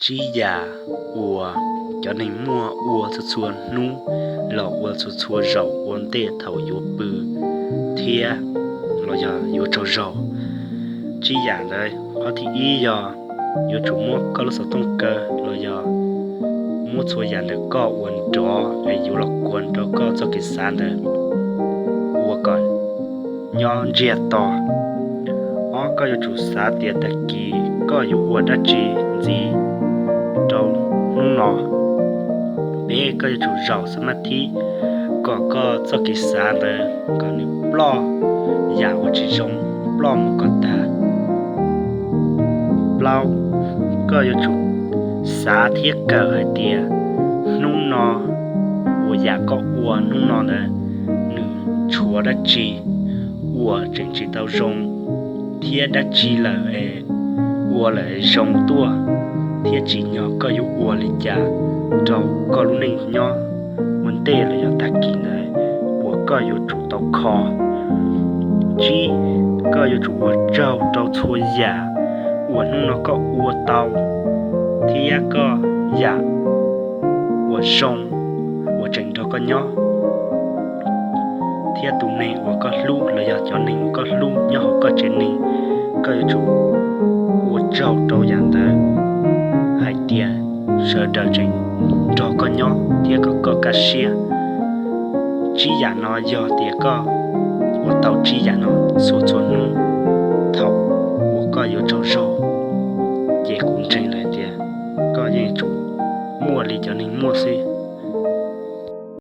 Tsib yam uas cov neeg muaj ua txhua txhua hnub los ua txhua txhua zaus ua ntej thaum yuav pw thiab los yog yuav tsaug zog. Tsib yam ntawd, qhov thib ib yog yuav tsum muab koj lub xov tooj kaw los yog muab txhua yam ntawm koj uas nrov es yuav los kuas rau koj txoj kev xav ntawd ua kom nyob ntsiag to. Ob, koj yuav tsum xav tias tag kis koj yuav ua dab tsi ntxiv rau hnub no. Peb, koj yuav tsum zaum xam mab thib kom koj txoj kev xav ntawd kom nws ploj yam uas tsis zoo, ploj mus kom tag. Plaub, koj yuav tsum xav thiab kawm hais tias hnub no uas yam koj ua hnub no ntawd nws tshuav dab tsi uas tseem tsis tau zoo thiab dab tsi lawm es ua lawm zoo tuaj, thiab tsim nyog koj yuav ua li cas rau koj lub neej nyob ua ntej los yog tag kis ntawd uas koj yuav tsum tau kho. Tsib, koj yuav tsum ua tsaug rau txhua yam uas hnub no koj ua tau thiab koj yam uas zoo uas tseem nrog koj nyob thiab tus neeg uas koj hlub los yog cov neeg uas koj hlub nyob hauv koj tsev neeg, koj yuav tsum ua tsaug rau yam ntawd hais tias sawv daws tseem nrog koj nyob thiab kom koj kaj siab. Tsib yam no yog tias koj ua tau tsib yam no txhua txhua hnub thaum uas koj yuav tsaug zog, ces kuv ntseeg lawm tias koj yeej yuav tsum muaj li cov neeg muaj xwb.